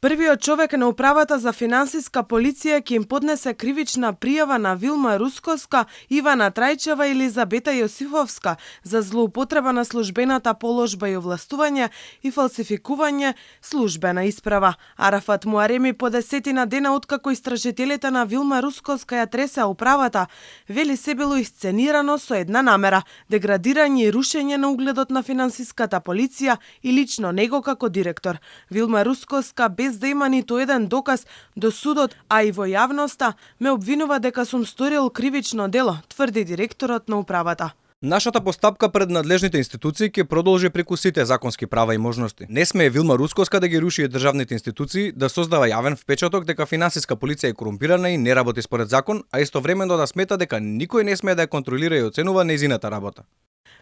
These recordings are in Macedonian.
Првиот човек на управата за финансиска полиција ќе им поднесе кривична пријава на Вилма Рускоска, Ивана Трајчева и Елизабета Јосифовска за злоупотреба на службената положба и овластување и фалсификување службена исправа. Арафат Муареми по 10 дена откако истражителите на Вилма Рускоска ја тресеа управата, вели се било исценирано со една намера – деградирање и рушење на угледот на финансиската полиција и лично него како директор. Вилма Рускоска без да има ниту еден доказ до судот, а и во јавноста, ме обвинува дека сум сторил кривично дело, тврди директорот на управата. Нашата постапка пред надлежните институции ќе продолжи преку сите законски права и можности. Не смее Вилма Рускоска да ги руши државните институции, да создава јавен впечаток дека финансиска полиција е корумпирана и не работи според закон, а истовремено да смета дека никој не смее да ја контролира и оценува нејзината работа.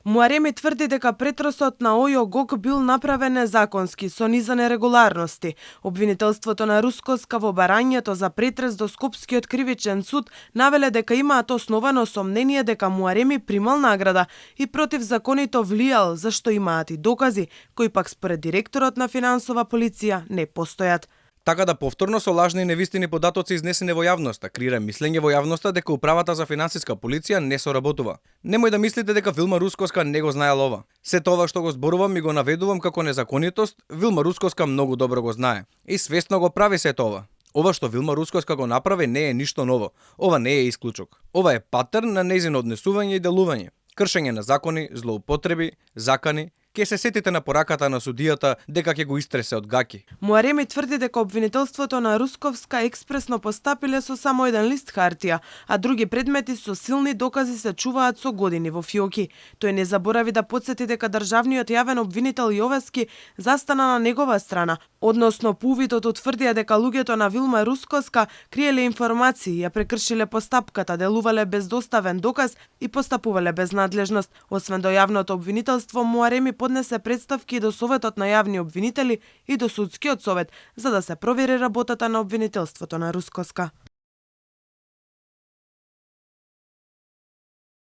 Муареми тврди дека претросот на ОЈО-ГОК бил направен незаконски, со низа нерегуларности. Обвинителството на Рускоска во барањето за претрес до Скопскиот кривичен суд навеле дека имаат основано сомнение дека Муареми примал награда и противзаконито влијал, зашто имаат и докази, кои пак според директорот на финансова полиција не постојат. Така да повторно со лажни и невистини податоци изнесени во јавноста, креира мислење во јавноста дека управата за финансиска полиција не соработува. Немој да мислите дека Вилма Рускоска не го знаел ова. Се тоа што го зборувам и го наведувам како незаконитост, Вилма Рускоска многу добро го знае и свесно го прави се тоа. Ова што Вилма Рускоска го направи не е ништо ново. Ова не е исклучок. Ова е патерн на нејзино однесување и делување. Кршење на закони, злоупотреби, закани. Ке се сетите на пораката на судијата дека ќе го истресе од гаки. Муареми тврди дека обвинителството на Русковска експресно постапиле со само еден лист хартија, а други предмети со силни докази се чуваат со години во фиоки. Тој не заборави да потсети дека државниот јавен обвинител Јовески застана на негова страна, односно по увидот утврдија дека луѓето на Вилма Рускоска криеле информации, ја прекршиле постапката, делувале без доставен доказ и постапувале без надлежност. Освен до јавното обвинителство, Муареми поднесе представки до Советот на јавни обвинители и до Судскиот совет, за да се провери работата на обвинителството на Рускоска.